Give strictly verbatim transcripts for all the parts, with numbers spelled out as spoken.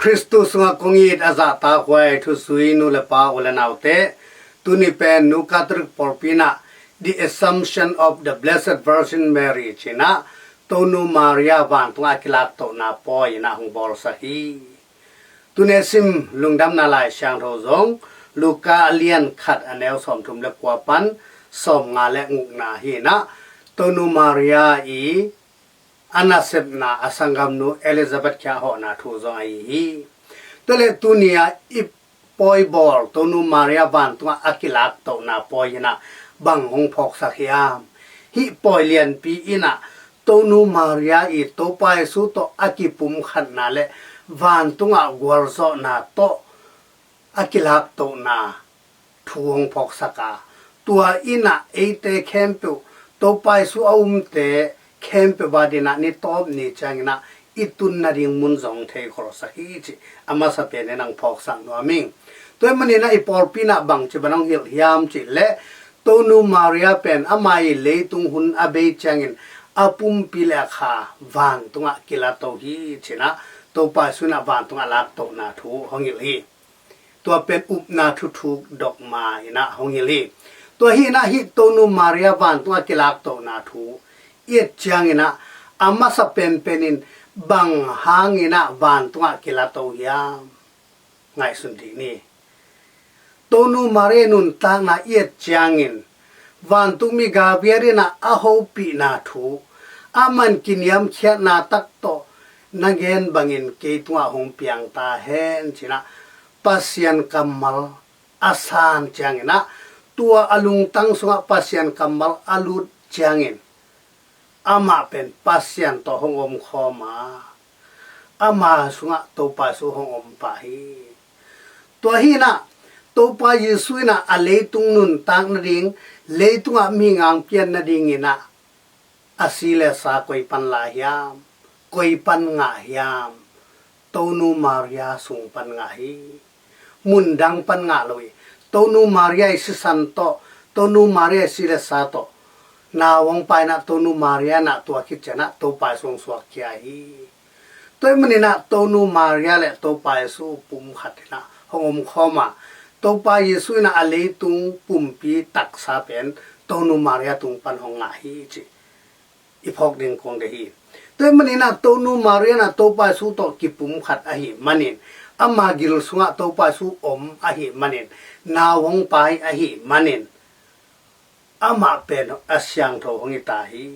Khristu sungah kong it a zahtakhuai thuzui nu le pa u le naute, tuni pen Nu Catholic pawlpi in ah The Assumption of the Blessed Virgin Mary ci-in ah Tonu Maria vantungah a kilaktohna pawi in ah hong bawlsak hi. Tuni a sim lungdamna Lai Siangtho zong Luka a lian khat a neu sawmthum le kua pan sawmnga le gukna hi in ah Tonu Maria i a nasepna a sanggamnu Elizabeth kiang a hawhna thu zong ahi hi. Tua leh tuni a i pawi bawl Tonu Maria vantungah a kilaktohna pawi in ah bang hong phawksak hiam? Hih pawi lianpi in ah Tonu Maria i Topa Jesu tawh a kipumkhatna le vantungah gualzawhna tawh a kilaktohna thu hong phawksak a, tua in ah eite khempeuh, Topa Jesu a umte khempeuh ading in ah ni tawp ni ciangin ah i tun nading mun zong theikhawlsak hi cih a masa pen in hong phawksak nuam ing. Tua ahih manin ah i pawlpi in ah bangci bang hong hilh hiam cih leh Tonu Maria pen ama i leitung hun a bei ciangin a pumpi le a kha vantungah kila to hi ci-in ah Topa Jesu in ah vantungah laktohna thu hong hilh hi. Tua pen upna thuthuk dogma in ah hong hilh hi. Tua hi in ah hih Tonu Maria vantungah kilaktohna thu i et ciangin ah a masa penpen in bang hangin ah vantungah kila to hiam? Ngaihsun dih ni. Tonu Maria nuntakna i et ciangin vantungmi Gabriel in ah a hopihna thu, aman kiniamkhiatna tak tawh na gen bangin kei tungah hong piang ta hen ci-in ah Pasian kammal a san ciangin ah, tua a lungtang sungah Pasian kammal a lut ciangin amah pen Pasian tawh hong omkhawm a, ama sungah Topa Jesu hong om pah hi. Tua hi in ah Topa Jesu in ah a leitung nuntak nading, leitungah mihing ang pian nadingin ah a si le sa koi pan la hiam, koi pan ngah hiam? Tonu Maria sung pan ngah hi. Mun dang pan ngah lo hi. Tonu Maria i sisan tawh, Tonu Maria i si le sa tawh nau hong pai in ah Tonu Maria in ah tua khit ciang ah Topa Jesu hong suakkhia hi. Tua ahih manin ah Tonu Maria le Topa Jesu pumkhat in ah hong omkhawm a, Topa Jesu in ah a leitung pumpi taksa pen Tonu Maria tung pan hong ngah hi cih i phawk ding kong deih hi. Tua ahih manin ah Tonu Maria in ah Topa Jesu tawh kipumkhat ahih manin, ama gil sungah Topa Jesu om ahih manin, nau hong pai ahih manin, amah pen a siangtho hong hi ta hi.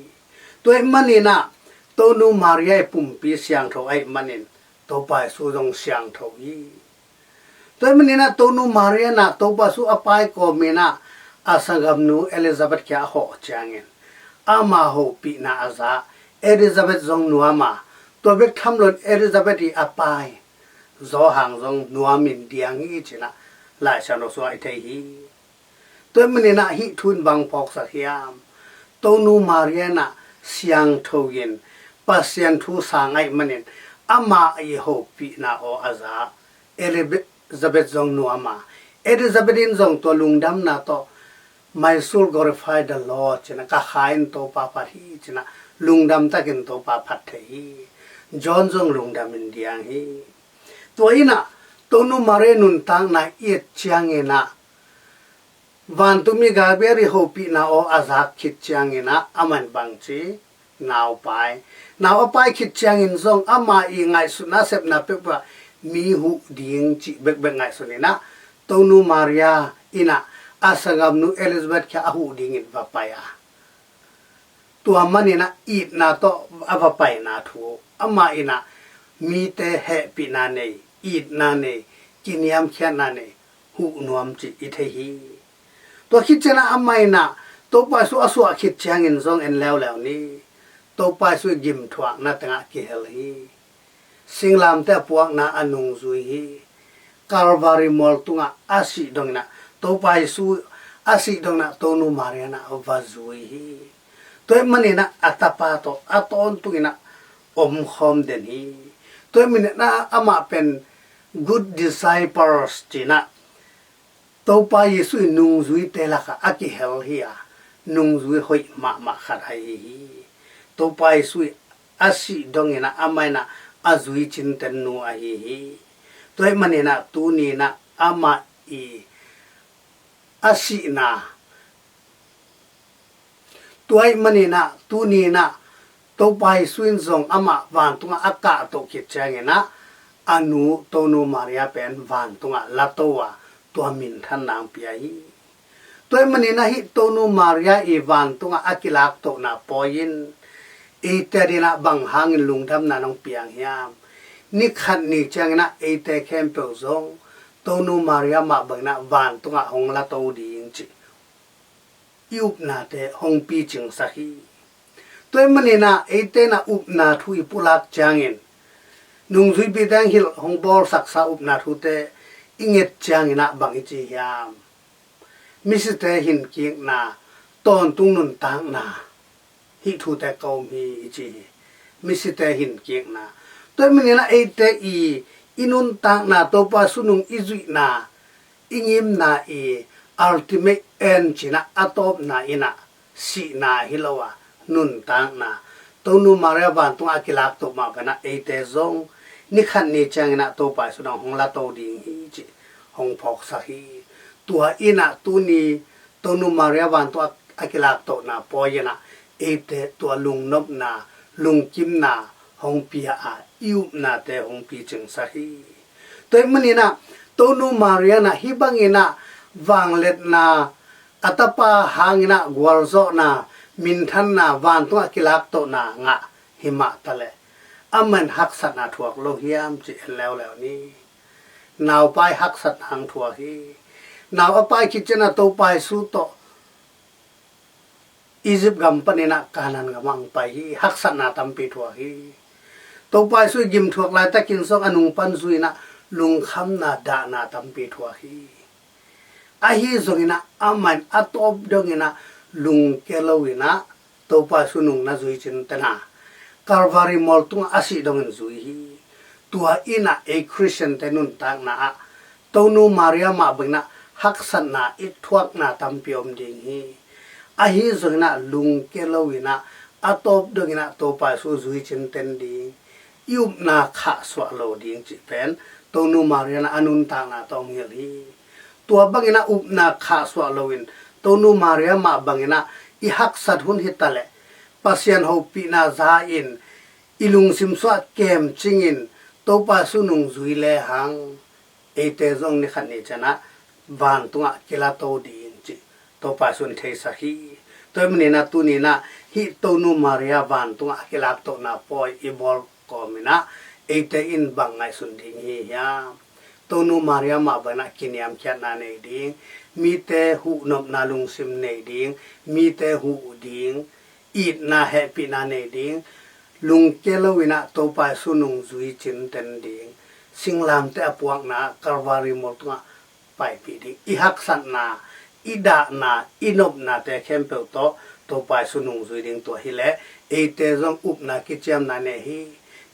Tua ahih manin ah Tonu Maria i pumpi siangtho ahih manin Topa Jesu zong siangtho hi. Tua ahih manin ah Tonu Maria in ah Topa Jesu a pai kawmin ah a sanggamnu Elizabeth kiang a hawh ciangin ama hopihna a za, Elizabeth zong nuam a, tua bek tham loin Elizabeth i a pai Johan zong nuamin diang hi ci-in ah Lai Siangtho sungah i thei hi. Tua ahih manin ah hih thu in bang phawksak hiam? Tonu Maria in ah siangtho in Pasian thu sang ahih manin ama i hopihna aw a za. Elizabeth zong nuam a, Elizabeth in zong tua lungdamna tawh, "My soul glorify the Lord," ci-in ah, "Ka kha in Topa phat hi," ci-in ah lungdam takin Topa phat thei hi. John zong lungdamin diang hi. Tua in ah Tonu Maria nuntakna i et ciangin ah vantungmi Gabriel i hopihna aw a zak khit ciangin ah aman bangci, nau pai. Nau a pai khit ciangin zong ama i ngaihsutna sepna peuhpeuh ah mi huh ding cih bekbek ngaihsun in ah Tonu Maria in ah a sanggamnu Elizabeth kiang a huh dingin va pai a, tua manin ah itna tawh a va paina thu, amah in ah mite hehpihna nei, itna nei, kiniamkhiatna nei, huh nuam cih i thei hi. Tua khit ciangin ah amah in ah Topa Jesu a suah khit ciangin zong en leuleu ni, Topa Jesu i gimthuakna tengah kihel hi. Singlamteh a puakna a nungzui hi. Calvary mual tungah a sih dongin ah Topa Jesu a sih dongin ah Tonu Maria in ah va zui hi. Tua ahih manin ah a tapa tawh a tawntungin ah omkhawm den hi. Tua ahih manin ah amah pen good disciples ci-in ah Topa Jesu i nungzuite lakah a kihel hi a, nungzui hoih mahmah khat ahi hi. Topa Jesu i a sih dongin ah amah in ah a zui cinten nu ahi hi. Tua ahih maninah tuninah amah i a sihna, tua ahih maninah tuninah Topa Jesu in zong amah vantungah a kahtoh khit cianginah a nu Tonu Maria pen vantungah lato a tua minthanna hong pia hi. Tua ahih maninah hih Tonu Maria i vantungah a kilaktohna pawi in eite dinah bang hangin lungdamna nong piang hiam? Nikhat ni cianginah eite khempeuh zong Tonu Maria mah banginah vantungah hong lato ding cih i upnate hong picingsak hi. Tua ahih maninah eite inah upna thu i pulak ciangin nungzuipite ang hilh hong bawlsaksa upna thute i nget cianginah bang i ci hiam? Misite hinkikna, tawntung nuntakna, hih thute ka um hi i ci hi. Misite hinkikna. Tua ahih maninah eite i i nuntakna, Topa Jesu nung i zuihna, i ngimna i ultimate end cinah a tawpna inah sihna hi lo a nuntakna, Tonu Maria vantungah a kilaktoh mah banah eite zong nikhat ni cianginah Topa Jesu in hong lato ding hi cih hong phawksak hi. Tua inah tuni Tonu Maria vantungah a kilaktohna pawi inah eite tua lungnopna, lungkimna hong pia a i upnate hong picingsak hi. Tua ahih maninah Tonu Maria inah hih banginah vangliatna, a tapa hanginah gualzawhna, minthanna, vantungah kilaktohna ngah hi mah taleh amah in haksatna thuak lo hiam cih en leuleu ni. Naupai haksatna hong thuak hi. Nau a pai khit cianah Topa Jesu tawh Egypt gam paninah Canaan gamah hong pai hi. Haksatna tampi thuak hi. Topa Jesu i gimthuak laitakin zong a nung pan zui inah lungkhamna, dahna tampi thuak hi. Ahi zonginah amah in a tawp donginah lungkia loinah Topa Jesu nung na zui cintena Calvary mual tungah a sih dongin zui hi. Tua inah ei Khristiante nuntakna ah Tonu Maria mah banginah haksatna i thuakna tampi om ding hi. Ahi zonginah lungkia loinah a tawp donginah Topa Jesu zui cinten ding, i upna khahsuah lo ding cih pen Tonu Maria inah a nuntakna tawh hong hilh hi. Tua banginah upna khahsuah loin Tonu Maria mah banginah i haksat hun hi taleh Pasian hopihna za-in i lungsim sungah kemcingin Topa Jesu nung zui lehang eite zong nikhat ni cianah vantungah kilato ding cih Topa Jesu in theisak hi. Tua ahih maninah tuninah hih Tonu Maria vantungah a kilaktohna pawi i bawl kawminah eite in bang ngaihsun ding hi hiam? Tonu Maria mah banginah kiniamkhiatna nei ding, mite huhnopna lungsim nei ding, mite huh ding, itna hehpihna nei ding, lungkia loinah Topa Jesu nung zui cinten ding, singlamteh a puakna Calvary mual tungah paipih ding, i haksatna, i dahna, i nopnate khempeuh tawh Topa Jesu nung zui ding tua hileh eite zong upna kiciamna nei hi.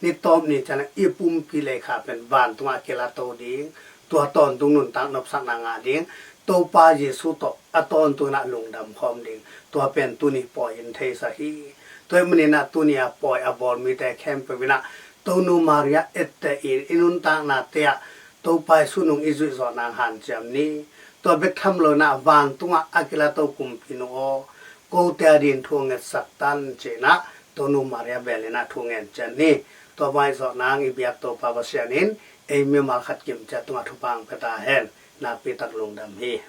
Ni tawp ni cianah i pumpi leikha pen vantungah kilato ding, tua tawntung nuntak nopsakna ngah ding, Topa Jesu tawh a tawntunginah lungdam khawm ding, tua pen tuni pawi in theisak hi. Tua ahih maninah tuni a pawi a bawl mite khempeuh inah Tonu Maria etteh in i nuntaknate ah Topa Jesu nung i zuih zawh nang hanciam ni. Tua bek tham loinah vantungah a kilato Kumpinu aw, kote adingin thu ngetsak tan cinah Tonu Maria belinah thu ngen ciat ni. Tua bang i zawh nang i biak Topa Pasian in ei mimal khat kimciat tungah thupha hong pia ta hen. Nakpi tak lungdam hi.